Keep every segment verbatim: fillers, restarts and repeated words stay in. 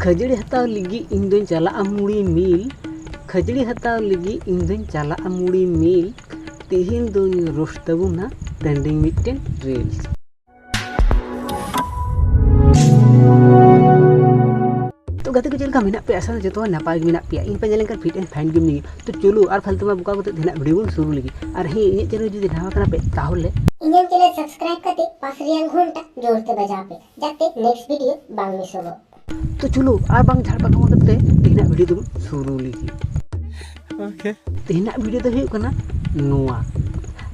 ᱠᱷᱟᱹᱡᱟᱹᱲᱤ ᱦᱟᱛᱟᱣ ᱞᱟᱹᱜᱤᱫ ᱤᱧ ᱫᱚᱧ ᱪᱟᱞᱟᱜᱼᱟ ᱢᱩᱲᱤ ᱢᱤᱞ᱾ ᱠᱷᱟᱹᱡᱟᱹᱲᱤ ᱦᱟᱛᱟᱣ ᱞᱟᱹᱜᱤᱫ ᱤᱧ ᱫᱚᱧ ᱪᱟᱞᱟᱜᱼᱟ ᱢᱩᱲᱤ ᱢᱤᱞ᱾ ᱛᱤᱦᱤᱧ ᱫᱚᱧ ᱨᱳᱥᱴ ᱛᱟᱵᱚᱱᱟ ᱴᱨᱮᱱᱰᱤᱝ ᱢᱤᱫᱴᱮᱱ ᱨᱤᱞᱥ᱾ ᱛᱚ ᱜᱟᱛᱮ ᱠᱚ, ᱪᱮᱫ ᱞᱮᱠᱟ ᱢᱮᱱᱟᱜ ᱯᱮᱭᱟ? ᱟᱥᱟ ᱫᱚ ᱡᱚᱛᱚ ᱦᱚᱲ ᱱᱟᱯᱟᱭ ᱜᱮ ᱢᱮᱱᱟᱜ ᱯᱮᱭᱟ᱾ ᱤᱧ ᱯᱮ ᱧᱮᱞ ᱞᱮᱱᱠᱷᱟᱱ ᱯᱷᱤᱴ ᱮᱱᱰ ᱯᱷᱟᱭᱤᱱ ᱜᱮ ᱢᱤᱱᱟᱹᱧᱟ᱾ ᱛᱚ ᱪᱚᱞᱚ, ᱟᱨ ᱯᱷᱟᱞᱛᱩ ᱢᱟ ᱵᱚᱠᱟ ᱠᱟᱛᱮ ᱛᱮᱦᱮᱧᱟᱜ ᱵᱷᱤᱰᱤᱭᱳ ᱵᱚᱱ ᱥᱩᱨᱩ ᱞᱮᱜᱮ᱾ ᱟᱨ ᱦᱮᱸ, ᱤᱧᱟᱹᱜ ᱪᱮᱱᱮᱞ ᱡᱩᱫᱤ ᱱᱟᱣᱟ ᱠᱟᱱᱟ ᱯᱮ, ᱛᱟᱦᱚᱞᱮ ᱤᱧᱟᱹᱜ ᱪᱮᱱᱮᱞ ᱥᱟᱵᱥᱠᱨᱟᱭᱤᱵ ᱠᱟᱛᱮ ᱯᱟᱥ ᱨᱮᱭᱟᱜ ᱜᱷᱚᱱᱴᱟ ᱡᱳᱨ ᱛᱮ ᱵᱟᱡᱟᱣ ᱯᱮ, ᱡᱟᱛᱮ ᱱᱮᱠᱥᱴ ᱵᱷᱤᱰᱤᱭᱳ ᱵᱟᱝ ᱢᱤᱥᱚᱜᱚᱜ᱾ ᱛᱚ ᱪᱚᱞᱚ, ᱟᱨ ᱵᱟᱝ ᱡᱷᱟᱲ ᱯᱟᱠᱟᱣ ᱠᱟᱛᱮ ᱛᱮᱦᱮᱧᱟᱜ ᱵᱷᱤᱰᱤᱭᱳ ᱫᱚᱵᱚᱱ ᱥᱩᱨᱩ ᱞᱮᱜᱮ᱾ ᱛᱮᱦᱮᱧᱟᱜ ᱵᱷᱤᱰᱤᱭᱳ ᱫᱚ ᱦᱩᱭᱩᱜ ᱠᱟᱱᱟ ᱱᱚᱣᱟ᱾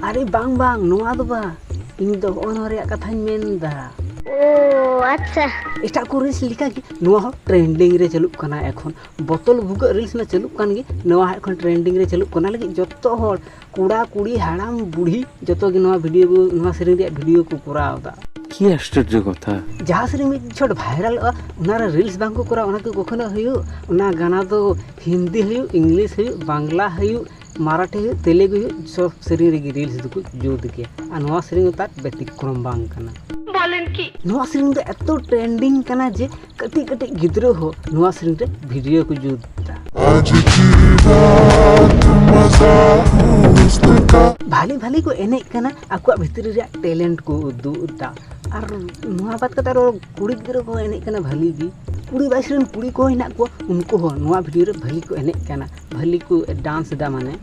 ᱟᱨᱮ ᱵᱟᱝ, ᱵᱟᱝ, ᱱᱚᱣᱟ ᱫᱚ ᱵᱟᱝ, ᱤᱧ ᱫᱚ ᱦᱚᱸᱜᱼᱚ ᱱᱚᱣᱟ ᱨᱮᱭᱟᱜ ᱠᱟᱛᱷᱟᱧ ᱢᱮᱱ ᱮᱫᱟ᱾ ᱳ, ᱟᱪᱪᱷᱟ᱾ ᱮᱴᱟᱜ ᱠᱚ ᱨᱤᱞᱥ ᱞᱮᱠᱟᱜᱮ ᱱᱚᱣᱟ ᱦᱚᱸ ᱴᱨᱮᱱᱰᱤᱝ ᱨᱮ ᱪᱟᱹᱞᱩᱜ ᱠᱟᱱᱟ ᱮᱠᱷᱚᱱ᱾ ᱵᱚᱛᱚᱞ ᱵᱷᱩᱜᱟᱹᱜ ᱨᱤᱞᱥ ᱢᱟ ᱪᱟᱹᱞᱩᱜ ᱠᱟᱱ ᱜᱮ, ᱱᱚᱣᱟ ᱦᱚᱸ ᱮᱠᱷᱚᱱ ᱴᱨᱮᱱᱰᱤᱝ ᱨᱮ ᱪᱟᱹᱞᱩᱜ ᱠᱟᱱᱟ᱾ ᱞᱟᱹᱜᱤᱫ ᱡᱚᱛᱚ ᱦᱚᱲ, ᱠᱚᱲᱟ ᱠᱩᱲᱤ ᱦᱟᱲᱟᱢ ᱵᱩᱲᱦᱤ ᱡᱚᱛᱚ ᱜᱮ ᱱᱚᱣᱟ ᱵᱷᱤᱰᱤᱭᱳ ᱠᱚ, ᱱᱚᱣᱟ ᱥᱮᱨᱮᱧ ᱨᱮᱭᱟᱜ ᱵᱷᱤᱰᱤᱭᱳ ᱠᱚ ᱠᱚᱨᱟᱣ ᱮᱫᱟ᱾ কি আশ্চর্য কথা। ᱡᱟᱦᱟᱸ ᱥᱮᱨᱮᱧ ᱢᱤᱫ ᱪᱷᱚᱴ ᱵᱷᱟᱭᱨᱟᱞᱚᱜᱼᱟ, ᱚᱱᱟ ᱨᱮ ᱨᱤᱞᱥ ᱵᱟᱝ ᱠᱚ ᱠᱚᱨᱟᱣᱟ, ᱚᱱᱟ ᱠᱤ ᱠᱚᱠᱷᱚᱱᱳ ᱦᱩᱭᱩᱜ? ᱚᱱᱟ ᱜᱟᱱᱟ ᱫᱚ ᱦᱤᱱᱫᱤ ᱦᱩᱭᱩᱜ, ᱤᱝᱞᱤᱥ ᱦᱩᱭᱩᱜ, ᱵᱟᱝᱞᱟ ᱦᱩᱭᱩᱜ, ᱢᱟᱨᱟᱴᱷᱤ ᱦᱩᱭᱩᱜ, ᱛᱮᱞᱮᱜᱩ ᱦᱩᱭᱩᱜ, ᱥᱚᱵ ᱥᱮᱨᱮᱧ ᱨᱮᱜᱮ ᱨᱤᱞᱥ ᱫᱚᱠᱚ ᱡᱩᱛ ᱜᱮᱭᱟ᱾ ᱟᱨ ᱱᱚᱣᱟ ᱥᱮᱨᱮᱧ ᱫᱚ ᱛᱟᱨ ᱵᱮᱛᱤᱠᱨᱚᱢ ᱵᱟᱝ ᱠᱟᱱᱟ᱾ ᱱᱚᱣᱟ ᱥᱮᱨᱮᱧ ᱫᱚ ᱮᱛᱚ ᱴᱨᱮᱱᱰᱤᱝ ᱠᱟᱱᱟ ᱡᱮ ᱠᱟᱹᱴᱤᱡ ᱠᱟᱹᱴᱤᱡ ᱜᱤᱫᱽᱨᱟᱹ ᱦᱚᱸ ᱱᱚᱣᱟ ᱥᱮᱨᱮᱧ ᱨᱮ ᱵᱷᱤᱰᱤᱭᱳ ᱠᱚ ᱡᱩᱛ ᱮᱫᱟ᱾ ᱵᱷᱟᱞᱮ ᱵᱷᱟᱞᱮ ᱠᱚ ᱮᱱᱮᱡ ᱠᱟᱱᱟ, ᱟᱠᱚᱣᱟᱜ ᱵᱷᱤᱛᱨᱤ ᱨᱮᱭᱟᱜ ᱴᱮᱞᱮᱱᱴ ᱠᱚ ᱩᱫᱩᱜ ᱮᱫᱟ᱾ ᱟᱨ ᱱᱚᱣᱟ ᱵᱟᱫ ᱠᱟᱛᱮ ᱟᱨᱚ ᱠᱩᱲᱤ ᱜᱤᱫᱽᱨᱟᱹ ᱠᱚ ᱮᱱᱮᱡ ᱠᱟᱱᱟ ᱵᱷᱟᱞᱮ ᱜᱮ᱾ ᱠᱩᱲᱤ ᱵᱟᱭᱤᱥ ᱨᱮᱱ ᱠᱩᱲᱤ ᱠᱚ ᱦᱮᱱᱟᱜ ᱠᱚᱣᱟ, ᱩᱱᱠᱩ ᱦᱚᱸ ᱱᱚᱣᱟ ᱵᱷᱤᱰᱤᱭᱳ ᱨᱮ ᱵᱷᱟᱞᱮ ᱠᱚ ᱮᱱᱮᱡ ᱠᱟᱱᱟ, ᱵᱷᱟᱞᱮ ᱠᱚ ᱰᱟᱱᱥ ᱮᱫᱟ᱾ ᱢᱟᱱᱮ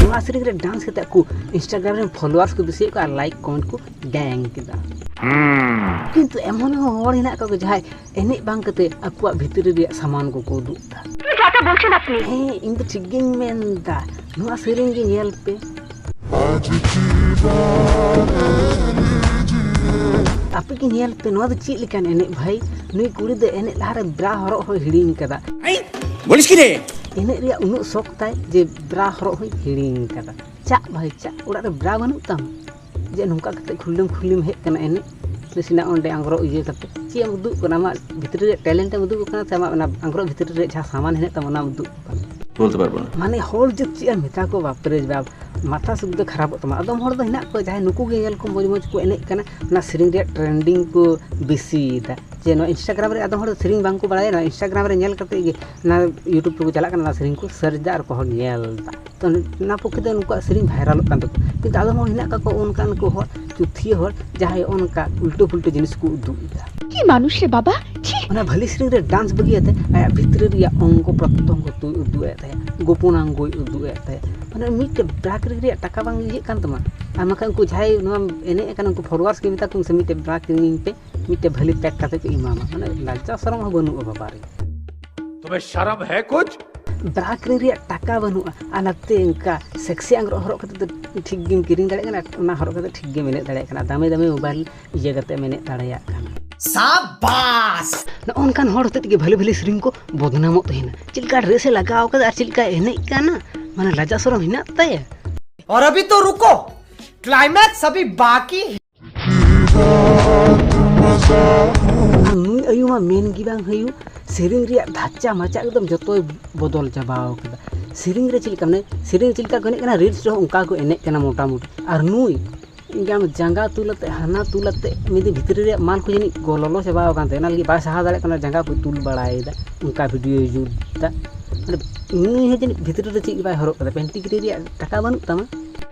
ᱱᱚᱣᱟ ᱥᱮᱨᱮᱧ ᱨᱮ ᱰᱟᱱᱥ ᱠᱟᱛᱮ ᱟᱠᱚ ᱤᱱᱥᱴᱟᱜᱨᱟᱢ ᱨᱮᱱ ᱯᱷᱚᱞᱳᱣᱟᱨᱥ ᱠᱚ ᱵᱮᱥᱤᱭᱮᱫ ᱠᱚᱣᱟ ᱟᱨ ᱞᱟᱭᱤᱠ ᱠᱚᱢᱮᱱᱴ ᱠᱚ ᱰᱮᱝ ᱠᱮᱫᱟ᱾ ᱠᱤᱱᱛᱩ ᱮᱢᱚᱱ ᱦᱚᱸ ᱦᱚᱲ ᱦᱮᱱᱟᱜ ᱠᱚᱣᱟ ᱡᱟᱦᱟᱸᱭ ᱮᱱᱮᱡ ᱵᱟᱝ ᱠᱟᱛᱮ ᱟᱠᱚᱣᱟᱜ ᱵᱷᱤᱛᱨᱤ ᱨᱮᱭᱟᱜ ᱥᱟᱢᱟᱱ ᱠᱚᱠᱚ ᱩᱫᱩᱜ ᱮᱫᱟ᱾ ᱦᱮᱸ, ᱤᱧ ᱫᱚ ᱴᱷᱤᱠ ᱜᱤᱧ ᱢᱮᱱ ᱮᱫᱟ᱾ ᱱᱚᱣᱟ ᱥᱮᱨᱮᱧ ᱜᱮ ᱧᱮᱞ ᱯᱮ᱾ ᱟᱯᱮ ᱜᱮ ᱧᱮᱞ ᱯᱮ, ᱱᱚᱣᱟ ᱫᱚ ᱪᱮᱫ ᱞᱮᱠᱟᱱ ᱮᱱᱮᱡ ᱵᱷᱟᱭ? ᱱᱩᱭ ᱠᱩᱲᱤ ᱫᱚ ᱮᱱᱮᱡ ᱞᱟᱦᱟᱨᱮ ᱵᱨᱟ ᱦᱚᱨᱚᱜ ᱦᱚᱸᱭ ᱦᱤᱲᱤᱧ ᱠᱟᱫᱟ᱾ ᱵᱚᱞᱤᱥ ᱠᱤ ᱨᱮ? ᱮᱱᱮᱡ ᱨᱮᱭᱟᱜ ᱩᱱᱟᱹᱜ ᱥᱚᱠ ᱛᱟᱭ ᱡᱮ ᱵᱨᱟ ᱦᱚᱨᱚᱜ ᱦᱚᱸᱭ ᱦᱤᱲᱤᱧ ᱠᱟᱫᱟ᱾ ᱪᱟᱜ ᱵᱷᱟᱭ ᱪᱟᱜ, ᱚᱲᱟᱜ ᱨᱮ ᱵᱨᱟ ᱵᱟᱹᱱᱩᱜ ᱛᱟᱢ? ᱡᱮ ᱱᱚᱝᱠᱟ ᱠᱟᱛᱮ ᱠᱷᱩᱞᱞᱟᱹᱢ ᱠᱷᱩᱞᱞᱤᱢ ᱦᱮᱡ ᱠᱟᱱᱟ ᱮᱱᱮᱡ, ᱱᱟᱥᱮᱱᱟᱜ ᱚᱸᱰᱮ ᱟᱝᱨᱚᱵ ᱤᱭᱟᱹ ᱠᱟᱛᱮ ᱪᱮᱫ ᱮᱢ ᱩᱫᱩᱜ ᱠᱟᱱᱟ? ᱟᱢᱟᱜ ᱵᱷᱤᱛᱨᱤ ᱨᱮ ᱴᱮᱞᱮᱱᱴ ᱮᱢ ᱩᱫᱩᱜ ᱠᱟᱱᱟ ᱥᱮ ᱟᱢᱟᱜ ᱚᱱᱟ ᱟᱝᱨᱚᱵ ᱵᱷᱤᱛᱨᱤ ᱨᱮ ᱡᱟᱦᱟᱸ ᱥᱟᱢᱟᱱ ᱦᱮᱱᱟᱜ ᱛᱟᱢᱟ ᱚᱱᱟᱢ ᱩᱫᱩᱜ ᱠᱟᱱᱟ? বলতে পারবো না। মানে হল যে চেয়ার মেতা ᱠᱚ ᱵᱟᱯᱨᱮ ᱵᱟᱯ, ᱢᱟᱛᱷᱟ ᱥᱩᱫᱽᱫᱷᱚ ᱠᱷᱟᱨᱟᱯᱚᱜ ᱛᱟᱢᱟ᱾ ᱟᱫᱚᱢ ᱦᱚᱲ ᱫᱚ ᱦᱮᱱᱟᱜ ᱠᱚᱣᱟ ᱡᱟᱦᱟᱸᱭ ᱱᱩᱠᱩ ᱜᱮ ᱧᱮᱞ ᱠᱚ ᱢᱚᱡᱽ ᱢᱚᱡᱽ ᱠᱚ ᱮᱱᱮᱡ ᱠᱟᱱᱟ, ᱚᱱᱟ ᱥᱮᱨᱮᱧ ᱨᱮᱭᱟᱜ ᱴᱨᱮᱱᱰᱤᱝ ᱠᱚ ᱵᱮᱥᱤᱭᱮᱫᱟ᱾ ᱡᱮ ᱱᱚᱣᱟ ᱤᱱᱥᱴᱟᱜᱨᱟᱢ ᱨᱮ ᱟᱫᱚᱢ ᱦᱚᱲ ᱫᱚ ᱥᱮᱨᱮᱧ ᱵᱟᱝ ᱠᱚ ᱵᱟᱲᱟᱭᱟ, ᱱᱚᱣᱟ ᱤᱱᱥᱴᱟᱜᱨᱟᱢ ᱨᱮ ᱧᱮᱞ ᱠᱟᱛᱮ ᱜᱮ ᱚᱱᱟ ᱭᱩᱴᱩᱵᱽ ᱨᱮᱠᱚ ᱪᱟᱞᱟᱜ ᱠᱟᱱᱟ, ᱚᱱᱟ ᱥᱮᱨᱮᱧ ᱠᱚ ᱥᱟᱨᱪ ᱫᱟ ᱟᱨ ᱠᱚ ᱦᱚᱲ ᱧᱮᱞ ᱫᱟ᱾ ᱛᱚ ᱚᱱᱟ ᱯᱚᱠᱠᱷᱮ ᱫᱚ ᱱᱩᱠᱩᱣᱟᱜ ᱥᱮᱨᱮᱧ ᱵᱷᱟᱭᱨᱟᱞᱚᱜ ᱠᱟᱱ ᱛᱟᱠᱚᱣᱟ᱾ ᱠᱤᱱᱛᱩ ᱟᱫᱚᱢ ᱦᱚᱲ ᱦᱮᱱᱟᱜ ᱠᱟᱜ ᱠᱚᱣᱟ ᱚᱱᱠᱟᱱ ᱠᱚ ᱦᱚᱲ, ᱪᱩᱛᱷᱤᱭᱟᱹ ᱦᱚᱲ, ᱡᱟᱦᱟᱸᱭ ᱚᱱᱠᱟ ᱩᱞᱴᱟᱹ ᱯᱩᱞᱴᱟᱹ ᱡᱤᱱᱤᱥ ᱠᱚ ᱩᱫᱩᱜ ᱮᱫᱟ᱾ কি মানুষ রে বাবা, ছি। ᱚᱱᱟ ᱵᱷᱟᱹᱞᱤ ᱥᱮᱨᱮᱧ ᱨᱮ ᱰᱟᱱᱥ ᱵᱟᱹᱜᱤᱭᱟᱛᱮ ᱟᱭᱟᱜ ᱵᱷᱤᱛᱨᱤ ᱨᱮᱭᱟᱜ ᱚᱝᱜᱚ ᱯᱨᱚᱛᱛᱚᱝᱜᱚ ᱛᱩᱭ ᱩᱫᱩᱜ ᱮᱫ ᱛᱟᱭᱟ, ᱜᱳᱯᱚᱱᱟᱝᱜᱚᱭ ᱩᱫᱩᱜ ᱮᱫ ᱛᱟᱭᱟ᱾ ᱢᱟᱱᱮ ᱢᱤᱫᱴᱮᱡ ᱵᱨᱟ ᱠᱤᱨᱤᱧ ᱨᱮᱭᱟᱜ ᱴᱟᱠᱟ ᱵᱟᱝ ᱤᱭᱟᱹᱜ ᱠᱟᱱ ᱛᱟᱢᱟ? ᱟᱨ ᱵᱟᱠᱷᱟᱱ ᱩᱱᱠᱩ ᱡᱟᱦᱟᱸᱭ ᱱᱚᱣᱟ ᱮᱱᱮᱡ ᱠᱟᱱᱟ, ᱩᱱᱠᱩ ᱯᱷᱚᱞᱳᱣᱟᱨᱥ ᱜᱮ ᱢᱮᱛᱟ ᱠᱚᱢ ᱥᱮ, ᱢᱤᱫᱴᱮᱡ ᱵᱨᱟ ᱠᱤᱨᱤᱧ ᱯᱮ, ᱢᱤᱫᱴᱮᱡ ᱵᱷᱟᱹᱞᱤ ᱯᱮᱠ ᱠᱟᱛᱮ ᱠᱚ ᱮᱢᱟᱢᱟ᱾ ᱢᱟᱱᱮ ᱞᱟᱡᱟᱣ ᱥᱚᱨᱚᱢ ᱦᱚᱸ ᱵᱟᱹᱱᱩᱜᱼᱟ ᱵᱟᱵᱟ ᱨᱮ᱾ ᱛᱚᱵᱮ ᱥᱚᱨᱚᱢ ᱦᱮ ᱠᱩᱪ? ᱵᱨᱟ ᱠᱤᱨᱤᱧ ᱨᱮᱭᱟᱜ ᱴᱟᱠᱟ ᱵᱟᱹᱱᱩᱜᱼᱟ, ᱟᱨ ᱱᱟᱛᱮ ᱤᱱᱠᱟ ᱥᱮᱠᱥᱤ ᱟᱝᱨᱚᱵ ᱦᱚᱨᱚᱜ ᱠᱟᱛᱮ ᱫᱚ ᱴᱷᱤᱠ ᱜᱮᱢ ᱠᱤᱨᱤᱧ ᱫᱟᱲᱮᱭᱟᱜ ᱠᱟᱱᱟ, ᱚᱱᱟ ᱦᱚᱨᱚᱜ ᱠᱟᱛᱮ ᱴᱷᱤᱠ ᱜᱮᱢ ᱮᱱᱮᱡ ᱫᱟᱲᱮᱭᱟᱜ ᱠᱟᱱᱟ, ᱫᱟᱢᱮ ᱫᱟᱢᱮ ᱢᱳᱵᱟᱭᱤᱞ ᱤᱭᱟᱹ ᱠᱟᱛᱮ ᱮᱱᱮᱡ ᱫᱟᱲᱮᱭᱟᱜ ᱠᱟᱱᱟ᱾ ᱥᱟᱵᱟᱥ! ᱱᱚᱜᱼᱚ ᱱᱚᱝᱠᱟᱱ ᱦᱚᱲ ᱦᱚᱛᱮᱡ ᱛᱮᱜᱮ ᱵᱷᱟᱹᱞᱤ ᱵᱷᱟᱹᱞᱤ ᱥᱮᱨᱮᱧ ᱠᱚ ᱵᱚᱫᱱᱟᱢᱚᱜ ᱛᱟᱦᱮᱱᱟ᱾ ᱪᱮᱫ ᱞᱮᱠᱟ ᱰᱨᱮᱥ ᱮ ᱞᱟᱜᱟᱣ ᱠᱟᱫᱟ ᱟᱨ ᱪᱮᱫ ᱞᱮᱠᱟᱭ ᱮᱱᱮᱡ ᱠᱟᱱᱟ, ᱢᱟᱱᱮ ᱞᱟᱡᱟ ᱥᱚᱨᱚᱢ ᱦᱮᱱᱟᱜ ᱛᱟᱭᱟ? और अभी तो रुको, क्लाइमैक्स अभी बाकी है। ᱟᱨ ᱱᱩᱭ ᱟᱭᱳ ᱢᱟ ᱢᱮᱱ ᱜᱮ ᱵᱟᱝ ᱦᱩᱭᱩᱜ, ᱥᱮᱨᱮᱧ ᱨᱮᱭᱟᱜ ᱫᱷᱟᱪᱟ ᱢᱟᱪᱟ ᱮᱠᱫᱚᱢ ᱡᱚᱛᱚᱭ ᱵᱚᱫᱚᱞ ᱪᱟᱵᱟᱣ ᱠᱟᱫᱟ᱾ ᱥᱮᱨᱮᱧ ᱨᱮ ᱪᱮᱫ ᱞᱮᱠᱟ, ᱢᱟᱱᱮ ᱥᱮᱨᱮᱧ ᱪᱮᱫ ᱞᱮᱠᱟ ᱠᱚ ᱮᱱᱮᱡ ᱠᱟᱱᱟ, ᱨᱤᱞᱥ ᱨᱮᱦᱚᱸ ᱚᱱᱠᱟ ᱠᱚ ᱮᱱᱮᱡ ᱠᱟᱱᱟ ᱢᱚᱴᱟᱢᱩᱴᱤ᱾ ᱟᱨ ᱱᱩᱭ ᱤᱧ ᱟᱢ ᱡᱟᱸᱜᱟ ᱛᱩᱞ ᱟᱛᱮ, ᱦᱟᱱᱟ ᱛᱩᱞ ᱟᱛᱮ, ᱢᱤᱫ ᱫᱤᱱ ᱵᱷᱤᱛᱨᱤ ᱨᱮᱭᱟᱜ ᱢᱟᱞ ᱠᱚ ᱡᱟᱹᱱᱤᱡ ᱜᱚ-, ᱞᱚᱞᱚ ᱪᱟᱵᱟᱣ ᱟᱠᱟᱱ ᱛᱟᱭᱟ, ᱚᱱᱟ ᱞᱟᱹᱜᱤᱫ ᱵᱟᱭ ᱥᱟᱦᱟᱣ ᱫᱟᱲᱮᱭᱟᱜ ᱠᱟᱱᱟ, ᱡᱟᱸᱜᱟ ᱠᱚᱭ ᱛᱩᱞ ᱵᱟᱲᱟᱭᱮᱫᱟ, ᱚᱱᱠᱟ ᱵᱷᱤᱰᱤᱭᱳᱭ ᱡᱩᱛ ᱮᱫᱟ᱾ ᱢᱟᱱᱮ ᱱᱩᱭ ᱦᱚᱸ ᱡᱟᱹᱱᱤᱡ ᱵᱷᱤᱛᱨᱤ ᱨᱮ ᱪᱮᱫ ᱜᱮ ᱵᱟᱭ ᱦᱚᱨᱚᱜ ᱠᱟᱫᱟ, ᱯᱮᱱᱴᱤ ᱠᱤᱨᱤᱧ ᱨᱮᱭᱟᱜ ᱴᱟᱠᱟ ᱵᱟᱹᱱᱩᱜ ᱛᱟᱢᱟ᱾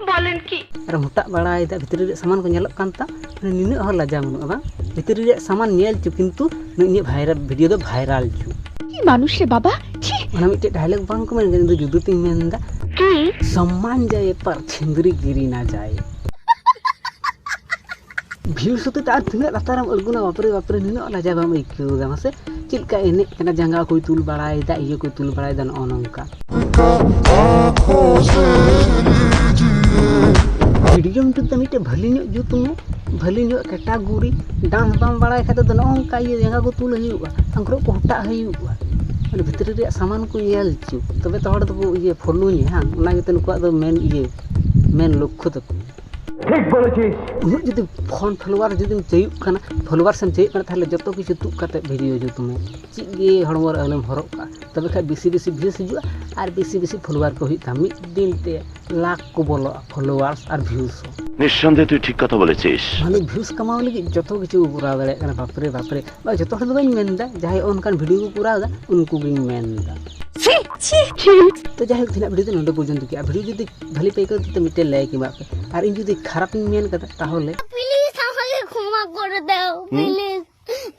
ᱵᱚᱞᱮᱱ ᱠᱤ? ᱟᱨ ᱢᱚᱴᱟᱜ ᱵᱟᱲᱟᱭᱮᱫᱟ, ᱵᱷᱤᱛᱨᱤ ᱨᱮᱭᱟᱜ ᱥᱟᱢᱟᱱ ᱠᱚ ᱧᱮᱞᱚᱜ ᱠᱟᱱ ᱛᱟᱢ, ᱢᱟᱱᱮ ᱱᱤᱱᱟᱹᱜ ᱦᱚᱸ ᱞᱟᱡᱟ ᱵᱟᱹᱱᱩᱜᱼᱟ ᱵᱟᱝ? ᱵᱷᱤᱛᱨᱤ ᱨᱮᱭᱟᱜ ᱥᱟᱢᱟᱱ ᱧᱮᱞ ᱪᱚ, ᱠᱤᱱᱛᱩ ᱱᱩᱭ ᱤᱧᱟᱹᱜ ᱵᱷᱟᱭᱨᱟᱞ ᱵᱷᱤᱰᱤᱭᱳ ᱫᱚ ᱵᱷᱟᱭᱨᱟᱞ ᱪᱚ᱾ কি মানুষ রে বাবা, ছি। ᱚᱱᱟ ᱢᱤᱫᱴᱮᱡ ᱰᱟᱭᱞᱚᱜ ᱵᱟᱝ ᱠᱚ ᱢᱮᱱ ᱠᱟᱫᱟ, ᱤᱧ ᱫᱚ ᱡᱩᱫᱟᱹ ᱛᱤᱧ ᱢᱮᱱ ᱮᱫᱟ᱾ কি? সম্মান যায় পর ছিন্দ্রি গিরি না যায়। ᱵᱷᱤᱭᱩᱥ ᱦᱚᱛᱮ ᱛᱮ ᱟᱨ ᱛᱤᱱᱟᱹᱜ ᱞᱟᱛᱟᱨᱮᱢ ᱟᱬᱜᱚᱱᱟ, ᱵᱟᱯᱨᱮ ᱵᱟᱯᱨᱮ, ᱱᱤᱱᱟᱹᱜ ᱞᱟᱡᱟ ᱵᱟᱢ ᱟᱹᱭᱠᱟᱹᱣ ᱮᱫᱟ? ᱢᱟᱥᱮ ᱪᱮᱫ ᱞᱮᱠᱟ ᱮᱱᱮᱡ ᱠᱟᱱᱟ, ᱡᱟᱸᱜᱟ ᱠᱚᱭ ᱛᱩᱞ ᱵᱟᱲᱟᱭᱮᱫᱟ, ᱤᱭᱟᱹ ᱠᱚᱭ ᱛᱩᱞ ᱵᱟᱲᱟᱭᱮᱫᱟ, ᱱᱚᱜᱼᱚ ᱱᱚᱝᱠᱟ᱾ ᱵᱷᱤᱰᱤᱭᱳᱢ ᱡᱩᱛ ᱫᱟ, ᱢᱤᱫᱴᱮᱡ ᱵᱷᱟᱹᱞᱤ ᱧᱚᱜ ᱡᱩᱛ ᱢᱮ, ᱵᱷᱟᱹᱞᱤ ᱧᱚᱜ ᱠᱮᱴᱟᱜᱚᱨᱤ᱾ ᱰᱟᱱᱥ ᱵᱟᱢ ᱵᱟᱲᱟᱭ ᱠᱷᱟᱡ ᱫᱚ ᱱᱚᱜᱼᱚ ᱱᱚᱝᱠᱟ ᱤᱭᱟᱹ ᱡᱟᱸᱜᱟ ᱠᱚ ᱛᱩᱞ ᱦᱩᱭᱩᱜᱼᱟ, ᱟᱝᱨᱚᱵ ᱠᱚ ᱦᱚᱴᱟᱜ ᱦᱩᱭᱩᱜᱼᱟ, ᱢᱟᱱᱮ ᱵᱷᱤᱛᱨᱤ ᱨᱮᱭᱟᱜ ᱥᱟᱢᱟᱱ ᱠᱚ ᱧᱮᱞ ᱦᱚᱪᱚ, ᱛᱚᱵᱮ ᱛᱚ ᱦᱚᱲ ᱫᱚᱠᱚ ᱤᱭᱟᱹ ᱯᱷᱚᱞᱳᱧᱟ, ᱦᱟᱝ? ᱚᱱᱟ ᱜᱮᱛᱚ ᱱᱩᱠᱩᱣᱟᱜ ᱫᱚ ᱢᱮᱱ ᱤᱭᱟᱹ, ᱢᱮᱱ ᱞᱚᱠᱠᱷᱚ ᱛᱟᱠᱚ᱾ ᱴᱷᱤᱠ ᱵᱚᱞᱮᱪᱤᱥ᱾ ᱩᱱᱟᱹᱜ ᱡᱩᱫᱤ ᱯᱷᱳᱱ ᱯᱷᱚᱞᱳᱣᱟᱨ ᱡᱩᱫᱤᱢ ᱪᱟᱹᱭᱩᱜ ᱠᱟᱱᱟ, ᱯᱷᱚᱞᱳᱣᱟᱨᱥ ᱮᱢ ᱪᱟᱹᱭᱩᱜ ᱠᱟᱱᱟ, ᱛᱟᱦᱚᱞᱮ ᱡᱚᱛᱚ ᱠᱤᱪᱷᱩ ᱛᱩᱫ ᱠᱟᱛᱮ ᱵᱷᱤᱰᱤᱭᱳ ᱡᱩᱛ ᱢᱮ᱾ ᱪᱮᱫ ᱜᱮ ᱦᱚᱲᱢᱚ ᱨᱮ ᱟᱞᱚᱢ ᱦᱚᱨᱚᱜ ᱠᱟᱜᱼᱟ, ᱛᱚᱵᱮ ᱠᱷᱟᱡ ᱵᱮᱥᱤ ᱵᱮᱥᱤ ᱵᱷᱤᱭᱩᱥ ᱦᱤᱡᱩᱜᱼᱟ᱾ ᱟᱨ ᱵᱮᱥᱤ ᱵᱮᱥᱤ ᱯᱷᱚᱞᱳᱣᱟᱨ ᱠᱚ ᱦᱩᱭᱩᱜ ᱛᱟᱢᱟ᱾ ᱢᱤᱫ ᱫᱤᱱ ᱛᱮ ᱞᱟᱠᱷ ᱠᱚ ᱵᱚᱞᱚᱜᱼᱟ, ᱯᱷᱚᱞᱳᱣᱟᱨᱥ ᱟᱨ ᱵᱷᱤᱭᱩᱥ ᱦᱚᱸ᱾ নিঃসন্দেহে তুই ঠিক কথা বলেছিস। ᱢᱟᱱᱮ ᱵᱷᱤᱭᱩᱥ ᱠᱟᱢᱟᱣ ᱞᱟᱹᱜᱤᱫ ᱡᱚᱛᱚ ᱠᱤᱪᱷᱩ ᱠᱚ ᱠᱚᱨᱟᱣ ᱫᱟᱲᱮᱭᱟᱜ ᱠᱟᱱᱟ᱾ ᱵᱟᱯᱨᱮ ᱵᱟᱯᱨᱮ, ᱵᱟ, ᱡᱚᱛᱚ ᱦᱚᱲ ᱫᱚ ᱵᱟᱹᱧ ᱢᱮᱱᱫᱟ, ᱡᱟᱦᱟᱸᱭ ᱚᱱᱠᱟᱱ ᱵᱷᱤᱰᱤᱭᱳ ᱠᱚ ᱠᱚᱨᱟᱣ ᱮᱫᱟ ᱩᱱᱠᱩ ᱜᱤᱧ ᱢᱮᱱᱫᱟ᱾ ᱛᱚ ᱡᱟᱭᱦᱳᱠ, ᱛᱮᱦᱮᱧᱟᱜ ᱵᱷᱤᱰᱤᱭᱳ ᱫᱚ ᱱᱚᱰᱮ ᱯᱚᱨᱡᱚᱱᱛᱚ ᱜᱮ᱾ ᱟᱨ ᱵᱷᱤᱰᱤᱭᱳ ᱡᱩᱫᱤ ᱵᱷᱟᱞᱤ ᱯᱮ ᱟᱹᱭᱠᱟᱹᱣ ᱠᱮᱫᱟ, ᱢᱤᱫᱴᱮᱱ ᱞᱟᱭᱤᱠ ᱮᱢᱟᱜ ᱯᱮ᱾ ᱟᱨ ᱤᱧ ᱡᱩᱫᱤ ᱠᱷᱟᱨᱟᱯ ᱤᱧ ᱢᱮᱱ ᱠᱟᱫᱟ ᱛᱟᱦᱚᱞᱮ প্লিজ আমাকে ক্ষমা করে দাও। প্লিজ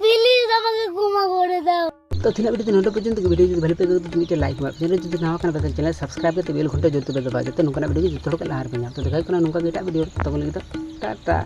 প্লিজ আমাকে ক্ষমা করে দাও। ᱛᱚ ᱛᱮᱦᱮᱧᱟᱜ ᱵᱷᱤᱰᱤᱭᱳ ᱫᱚ ᱱᱚᱰᱮ ᱯᱚᱨᱡᱚᱱᱛᱚ ᱜᱮ᱾ ᱵᱷᱤᱰᱤᱭᱳ ᱡᱩᱫᱤ ᱵᱷᱟᱞᱤ ᱯᱮ ᱟᱹᱭᱠᱟᱹᱣ ᱠᱮᱫᱟ, ᱢᱤᱫᱴᱮᱱ ᱞᱟᱭᱤᱠ ᱮᱢᱟᱜ ᱯᱮ᱾ ᱪᱮᱱᱮᱞ ᱡᱩᱫᱤ ᱱᱟᱣᱟ ᱠᱟᱱᱟ ᱯᱮ, ᱪᱮᱱᱮᱞ ᱥᱟᱵᱥᱠᱨᱟᱭᱤᱵ ᱠᱟᱛᱮ ᱵᱮᱞ ᱜᱷᱚᱱᱴᱟ ᱡᱚᱛᱚ ᱯᱮ ᱫᱟᱵᱟᱭᱟ, ᱡᱟᱛᱮ ᱱᱚᱝᱠᱟᱱᱟᱜ ᱵᱷᱤᱰᱤᱭᱳ ᱡᱚᱛᱚ ᱦᱚᱲ ᱠᱚ ᱞᱟᱦᱟ ᱨᱮᱯᱮ ᱧᱟᱢ᱾ ᱛᱚ ᱫᱮᱠᱷᱟ ᱦᱩᱭᱩᱜ ᱠᱟᱱᱟ ᱱᱚᱝᱠᱟ ᱜᱮ ᱮᱴᱟᱜ ᱵᱷᱤᱰᱤᱭᱳ ᱨᱮ᱾ ᱛᱚᱛᱚᱠᱷᱚᱱ ᱞᱟᱹᱜᱤᱫ ᱫᱚ ᱴᱟᱴᱟ᱾